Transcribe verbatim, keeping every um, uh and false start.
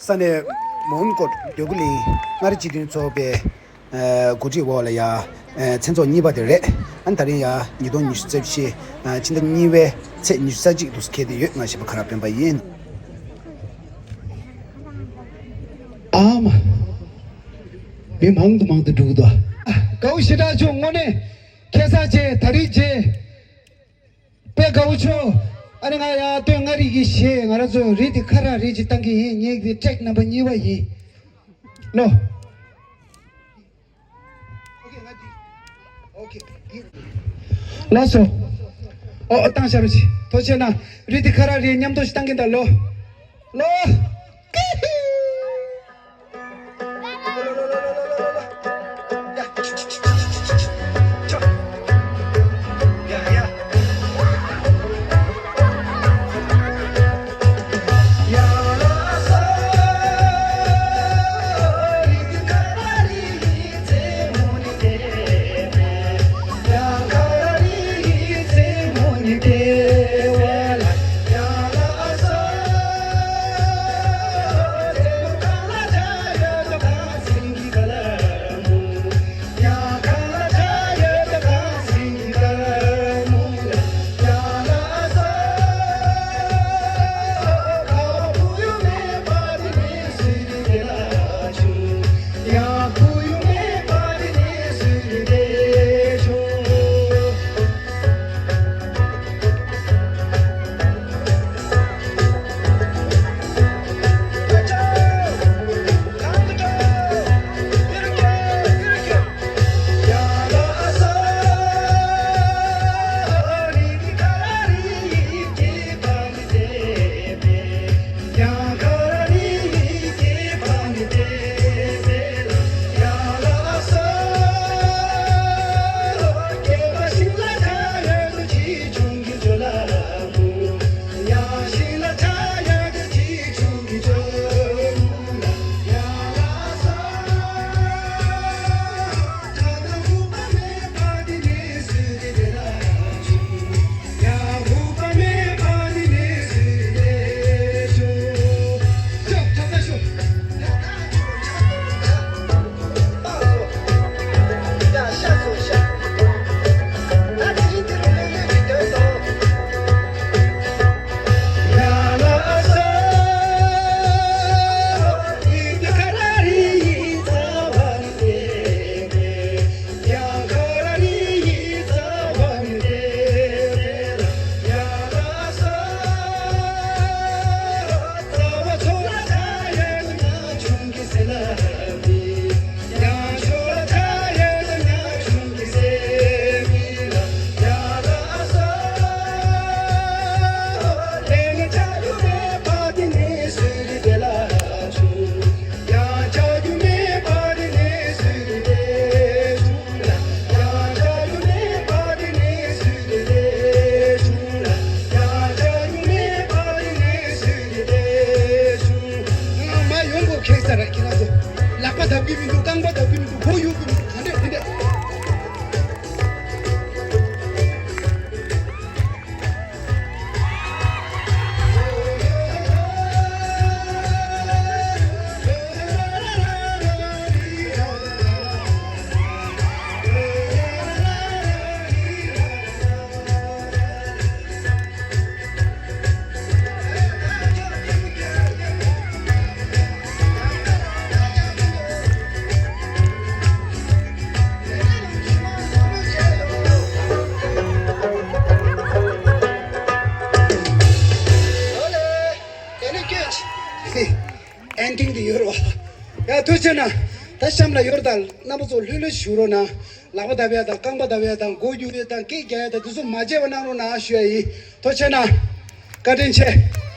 ས་གནས་མོན་གྷོ་འདོད་རྒུ་གླིང་མངའ་རིས་སྤྱི་མཐུན་ཚོགས་པའི་ཨ་འགོ་ཁྲིད་འོག་ལ་ཡ་ཨ་མཚན་ཚོགས་གཉིས་པ་དེ་རེད། ཨ་ནི་ད་རིང་ཡ་ཉིས་སྟོང་ཉི་ཤུ་རྩ་བཞི་ཨ་ཕྱི་ཟླ་གཉིས་པའི་ཚེས་ཉི་ཤུ་རྩ་གཅིག་ཏུ་འཁེལ་བསྡད་ཡོད། ང་གཞས་པ་ཁ་རག་སྤེན་པ་ཡིན། ཨ་མ། མི་མང་དུ་མང་དུ་འགྲོ་གི་འདུག་ཨ། དགའ་བོ་ཞེ་དྲག་བྱུང་། དངོས་གནས་ཁ་སང་རྗེས་ད་རིང་རྗེས། དཔེ་དགའ་བོ་བྱུང་། ཨ་ནི་ང་ཡར་སྟོད་མངའ་རིས་ཀྱི་གཞས། ང་རང་ཚོ་རི་དེ་ཁ་རག་རི་ཅིག་བཏང་གི་ཡིན། ངའི་དེ་ཊེག་ནམ་བར་གཉིས་པ་ཡིན། ལོ། ལགས་སོ། ཨོ་ཨོ་བཏང་བཞག་རོགས་གྱིས། ཐུགས་རྗེ་གནང་། རི་དེ་ཁ་རག་རི། མཉམ་དུ་ཞིག་བཏང་གི་ད། ལོ། ལོ། མ་ཡོང་གོ། ཁེགས་ས་ར། ཁྱེད་རང་ཚོ་ལག་པ་བརྡབ་གི་མི་འདུག་རྐང་པ་བརྡབ་གི་མི་འདུག་མགོ་གཡུག་གི་མི་འདུག་ག་འདྲས་དེ་འདྲས། ཨེན་ཌིང་དུ་ཡོད་རོགས། ཡ་ཐུགས་རྗེ་གནང་། ད་གཤམ་ལ་ཡོད་རེད། ད་རྣམ་པ་ཚོ་ལྷོད་ལྷོད་བཞུགས་རོགས་གནང་། ལག་པ་བརྡབ་ཡ་དང་། རྐང་པ་བརྡབ་ཡ་དང་། མགོ་གཡུག་ཡ་དང་། སྐད་རྒྱག་ཡ་དང་། དེ་ཚོ་མ་བྱས་པ་གནང་རོགས་གནང་ཞུ་ཡ་ཡིན། ཐུགས་རྗེ་གནང་། བཀའ་དྲིན་ཆེ།